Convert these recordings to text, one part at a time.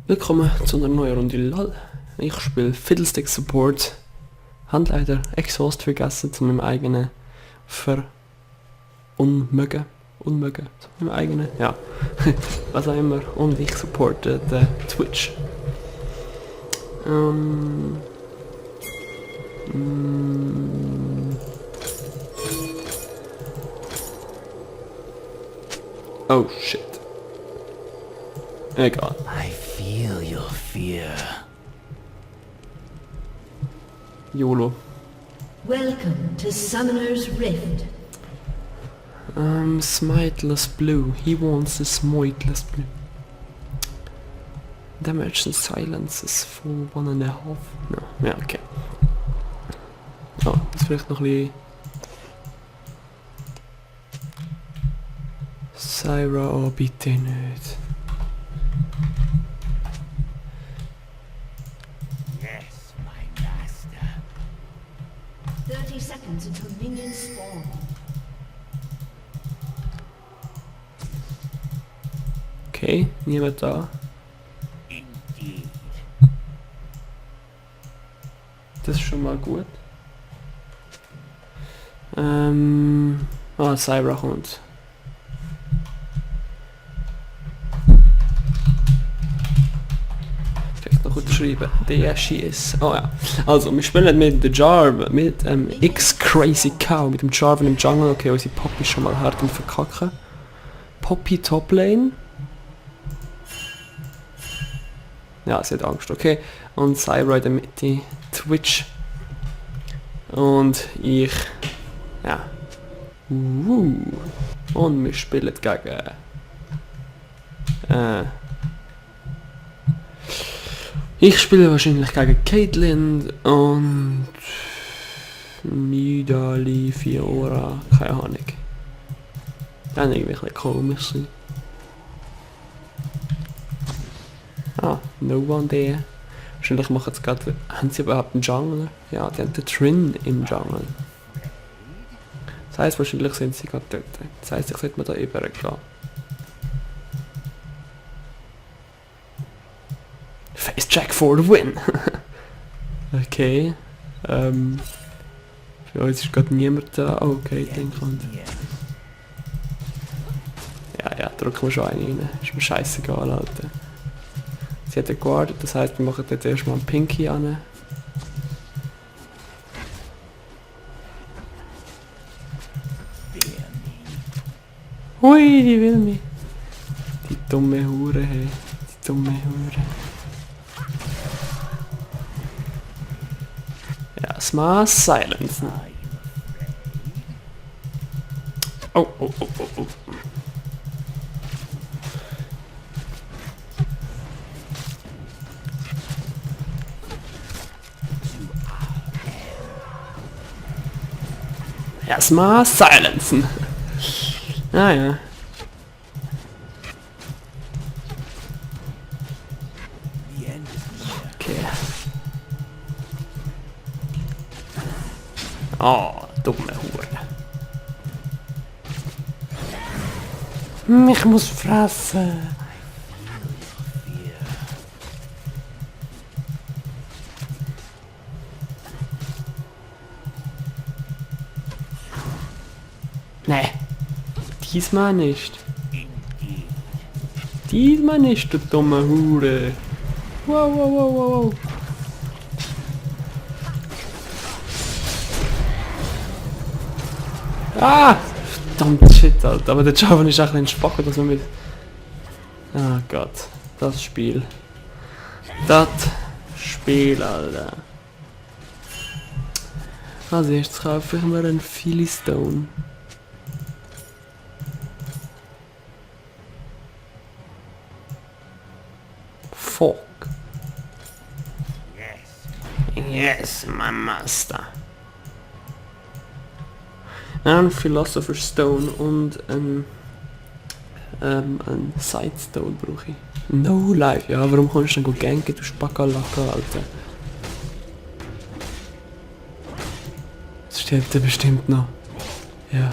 Willkommen zu einer neuen Runde LOL. Ich spiele Fiddlestick Support. Hab leider Exhaust vergessen zu meinem eigenen Unmögen, zu meinem eigenen, ja, was auch immer. Und ich supporte den Twitch. Oh shit. Egal. I feel your fear. YOLO. Welcome to Summoner's Rift. Smiteless Blue. He wants a Smiteless Blue. Damage and silence is full 1.5. No. Ja, okay. Oh, jetzt vielleicht noch ein bisschen... Syra, oh bitte nicht. Yes, my master. 30 seconds until minions spawn. Okay, niemand da. Indeed. Das ist schon mal gut. Syra kommt. Vielleicht noch unterschreiben. There she is. Oh ja. Also, wir spielen mit der Jarvan, mit X-Crazy Cow, mit dem Jarvan im Jungle. Okay, unsere Poppy ist schon mal hart im Verkacken. Poppy Top Lane. Ja, sie hat Angst, okay. Und Syra in der Mitte, Twitch. Und ich... Ja. Und wir spielen gegen... Ich spiele wahrscheinlich gegen Caitlyn und... Nidalee, Fiora, keine Ahnung. Dann irgendwie ein bisschen komisch sein. Ah, no one there. Wahrscheinlich machen sie gerade... Haben sie überhaupt einen Jungle? Ja, die haben den Trin im Jungle. Das heisst, wahrscheinlich sind sie gerade dort. Das heisst, ich sollte mir da übergehen. Face Jack for the win! Okay. Für uns ist gerade niemand da. Oh, okay, den kommt. Ja, drücken wir schon einen rein. Ist mir scheißegal, Alter. Sie hat geguardet, das heisst, wir machen jetzt erstmal einen Pinky an. Hui, die will mich. Die dumme Hure, hey. Die dumme Hure. Ja, Smart Silence. Oh. Erstmal silenzen. Ah ja. Okay. Oh, dumme Hure. Ich muss fressen. Nee. Diesmal nicht. Diesmal nicht, du dumme Hure. Wow. Ah! Verdammt shit, Alter. Aber der Jarvan ist auch ein Spacken, dass man mit... Ah Gott. Das Spiel. Alter. Als erstes kaufe ich mir einen Philistone. Fuck. Yes, my master. Ein Philosopher's Stone und ein Sightstone brauche ich. No life. Ja, warum kannst du denn gut ganken, du Spakalaka, Alter? Das stirbt er bestimmt noch. Ja.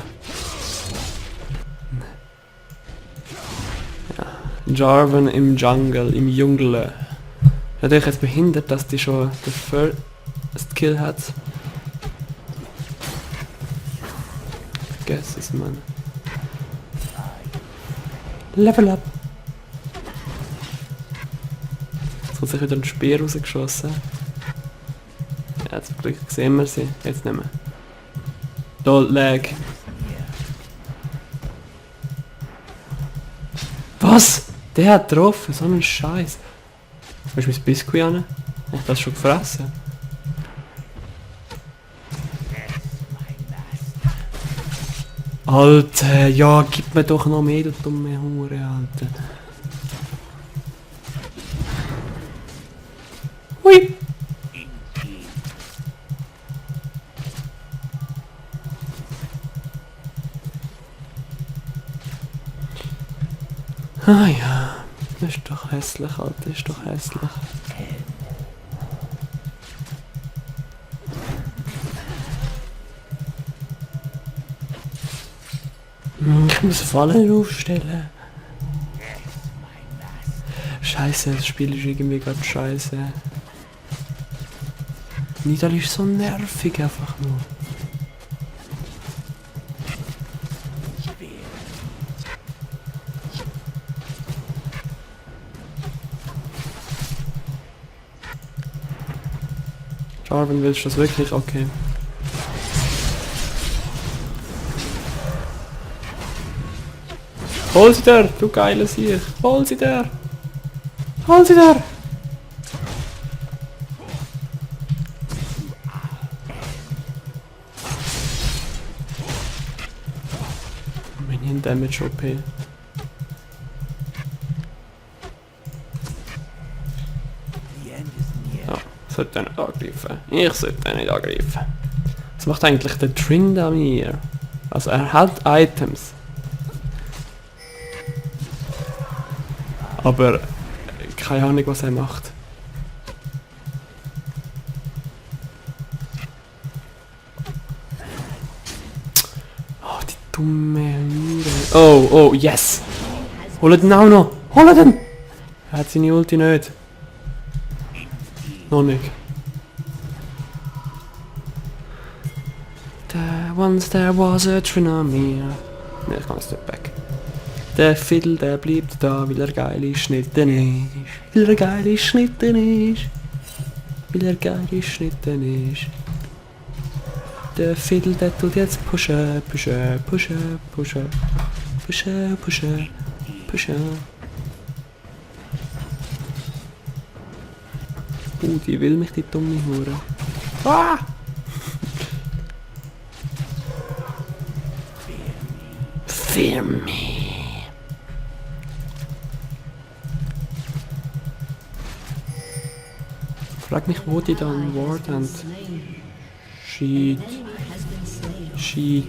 Jarvan im Jungle, im Jungle. Natürlich jetzt behindert, dass die schon den First Kill hat. Vergiss es, Mann. Level up! Jetzt hat sich wieder ein Speer rausgeschossen. Ja, zum Glück sehen wir sie. Jetzt nicht mehr. Dol Lag. Was? Der hat getroffen, so ein Scheiß. Hast du mein Biskuit an? Ich hab das schon gefressen. Alter, ja, gib mir doch noch mehr, du dumme Hure, Alter. Hui! Ah ja, das ist doch hässlich, Alter, das ist doch hässlich. Ich muss Fallen aufstellen. Scheiße, das Spiel ist irgendwie gerade scheiße. Nidal ist so nervig einfach nur. Jarvan, willst du das wirklich? Okay. Hol sie da, du geile Sieg. Hol sie da. Hol sie da. Minion Damage OP. Ja, sollte nicht angreifen. Ich sollte nicht angreifen. Was macht eigentlich der Trin an mir? Also er hat Items. Aber keine Ahnung, was er macht. Oh, die dumme Hure. Oh, oh, yes! Hol den auch noch! Hol den! Er hat seine Ulti nicht. Noch nicht. Once there was a Trin on me. Ne, ich kann es nicht back. Der Fiddle, der bleibt da, weil er geil ist, nicht ist. Weil er geil ist, nicht ist. Weil er geil ist, nicht ist. Der Fiddle, der tut jetzt pushen, pushen, pushen, pushen. Pushen, pushen, pushen. Die will mich, die dumme Hure. Ah! Fear me. Frag mich, wo die dann Ward haben. Shit. Shit.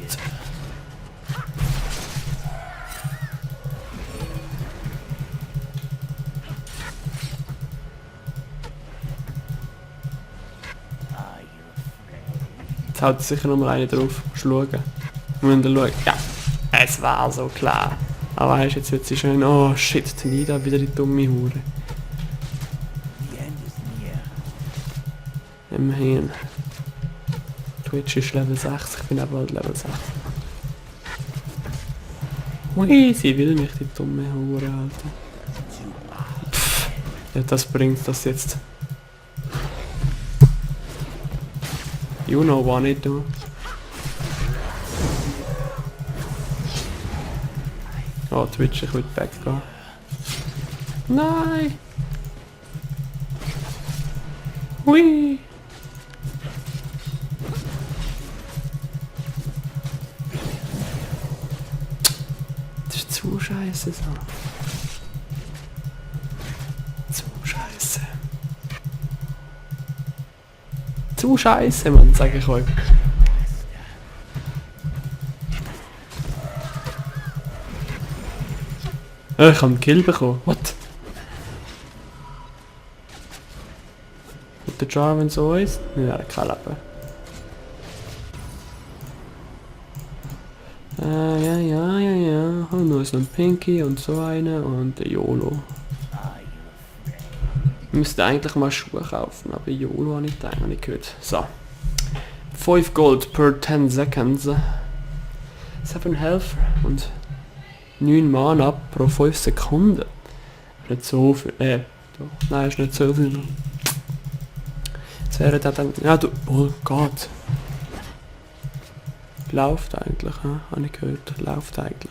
Jetzt haut sicher noch mal eine drauf. Schauen. Wir müssen schauen. Ja, es war so klar. Aber weißt, jetzt wird sie schön. Oh shit, die Nida wieder die dumme Hure. Immerhin. Twitch ist Level 6, ich bin auch bald Level 6. Ui, sie will mich, die dumme Hure, Alter. Pff, ja, das bringt das jetzt. You know what I do. Oh, Twitch, ich will back gehen. Nein! Hui! Das ist zu scheiße so. Zu scheiße. Zu scheiße, Mann, sag ich euch. Ich habe einen Kill bekommen. What? Und der Jarvan so ist? Ja, kein Leben. Ja. Und noch ist noch ein Pinky und so eine und der YOLO. müsste eigentlich mal Schuhe kaufen, aber YOLO habe ich eigentlich gehört. So. 5 Gold per 10 seconds. 7 Health und 9 Mana pro 5 Sekunden. Nicht so viel. Doch. Nein, ist nicht so viel. Das wäre dann. Ja, du. Oh Gott. Läuft eigentlich, habe ich gehört. Läuft eigentlich.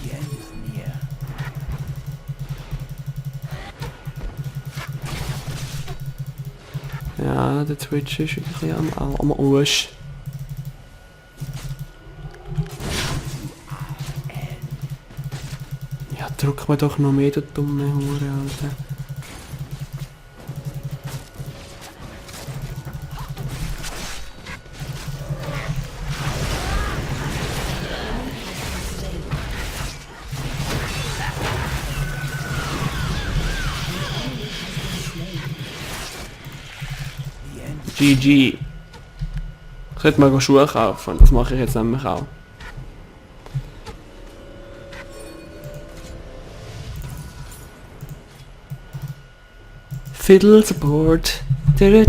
The end is near. Ja, der Twitch ist ein bisschen am Arsch. Ja, drück mir doch noch mehr, du dumme Hure, Alter. GG. Ich sollte mal Schuhe kaufen, das mache ich jetzt nämlich auch. Fiddle Support. 2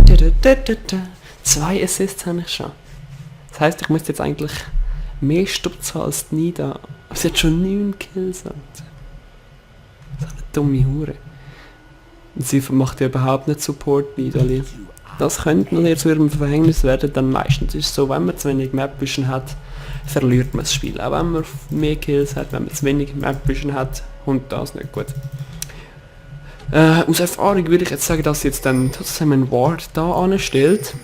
Assists habe ich schon. Das heisst, ich müsste jetzt eigentlich mehr Stutz haben als Nida. Aber sie hat schon 9 Kills. Alter. Das ist eine dumme Hure. Und sie macht ja überhaupt nicht Support, Nidali. Das könnte noch zu ihrem Verhängnis werden, dann meistens ist es so, wenn man zu wenig Map-Vision hat, verliert man das Spiel. Auch wenn man mehr Kills hat, wenn man zu wenig Map-Vision hat, kommt das nicht gut. Aus Erfahrung würde ich jetzt sagen, dass sie jetzt dann trotzdem einen Ward da anstellt.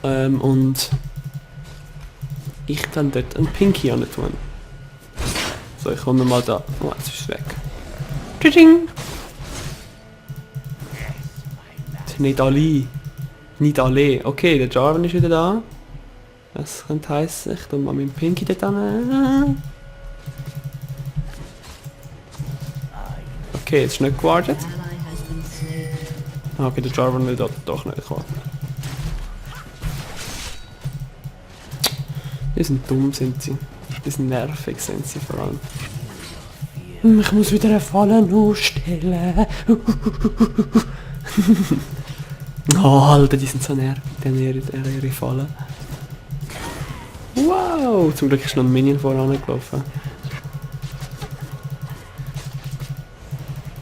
Und ich dann dort einen Pinky an tun. So, ich hole mir mal da. Oh, jetzt ist es weg. Tsching! Nidali. Nidale. Okay, der Jarvan ist wieder da. Das könnte heißen, ich tue mal meinen Pinky dort an. Okay, jetzt ist nicht gewartet. Ally has been slain. Okay, der Jarvan will da doch nicht kommen. Die sind dumm, sind sie. Die sind nervig, sind sie vor allem. Ich muss wieder eine Falle aufstellen. Oh, Alter, die sind so nervig, ihre Fallen. Wow, zum Glück ist noch ein Minion voran gelaufen.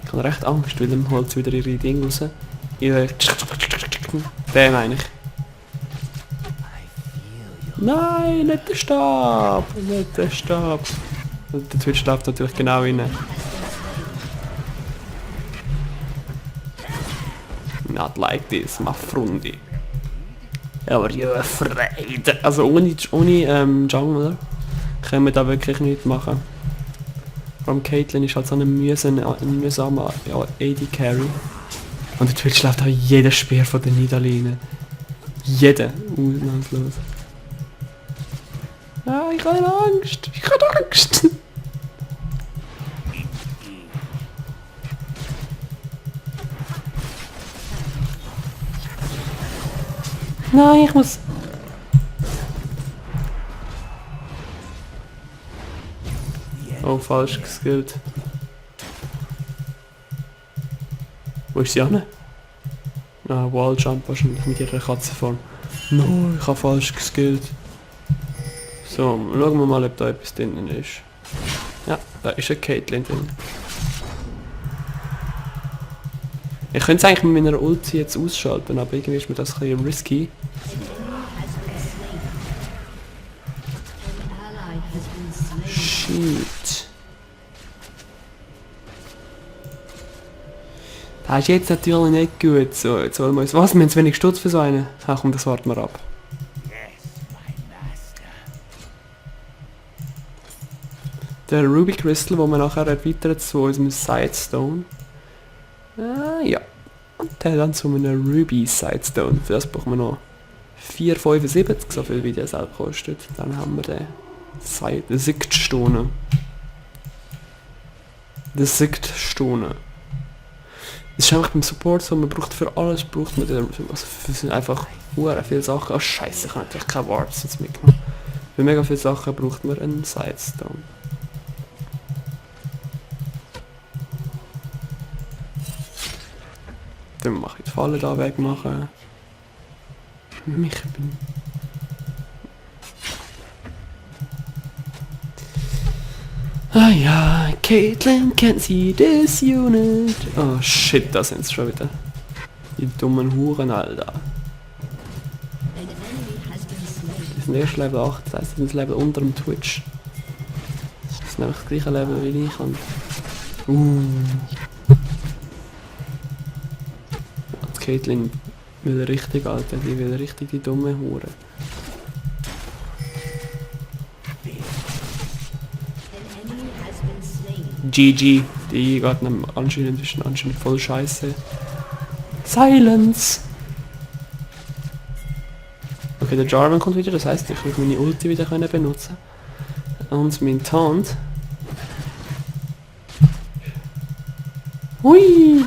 Ich habe recht Angst, weil dann holt wieder ihre Dinge raus. Der meine ich. Nein, nicht der Stab! Nicht der Stab! Und der Twitch läuft natürlich genau rein. Not like this, my Freunde. Aber ja, afraid. Also ohne Jungler können wir da wirklich nichts machen. Vor allem Caitlyn ist halt so eine mühsame AD-Carry. Und der Twitch läuft auch jeder Speer von der Niederline. Jeder. Ausnahmslos. Ah, ich habe Angst. Ich habe Angst. Nein, ich muss... Oh, falsch geskillt. Wo ist sie an? Ah, Walljump wahrscheinlich mit ihrer Katzenform. No, ich habe falsch geskillt. So, schauen wir mal, ob da etwas drin ist. Ja, da ist eine Caitlyn drin. Ich könnte es eigentlich mit meiner Ulti jetzt ausschalten, aber irgendwie ist mir das ein bisschen risky. Ally has been slain. Shit. Das ist jetzt natürlich nicht gut. So, jetzt wollen wir uns... Was? Wir haben zu wenig Stutz für so einen? Ach komm, das warten wir ab. Der Ruby Crystal, den wir nachher erweitert zu unserem Sidestone. Ja. Und der dann zu einem Ruby Sidestone. Für das brauchen wir noch 4,75, so viel wie der selber kostet. Dann haben wir den Siegstone. Die Siegstone. Das ist einfach beim Support so, man braucht für alles, braucht man den, also für einfach viele Sachen. Oh scheiße, ich habe natürlich keine Wards jetzt mitgenommen. Für mega viele Sachen braucht man einen Sidestone. Dann mache ich die Falle da wegmachen. Mich bin... Ah ja, Caitlyn can't see this unit. Oh shit, da sind's schon wieder. Die dummen Huren, Alter. An enemy has been slain. Die sind erst Level 8, das heisst, die sind das Level unter dem Twitch. Das sind einfach das gleiche Level wie ich und... Die Caitlyn will richtig, Alter, die will richtig die dumme Hure. An enemy has been slain. GG, die geht anscheinend voll scheiße. Silence! Okay, der Jarvan kommt wieder, das heisst, ich will meine Ulti wieder benutzen. Und mein Taunt. Hui!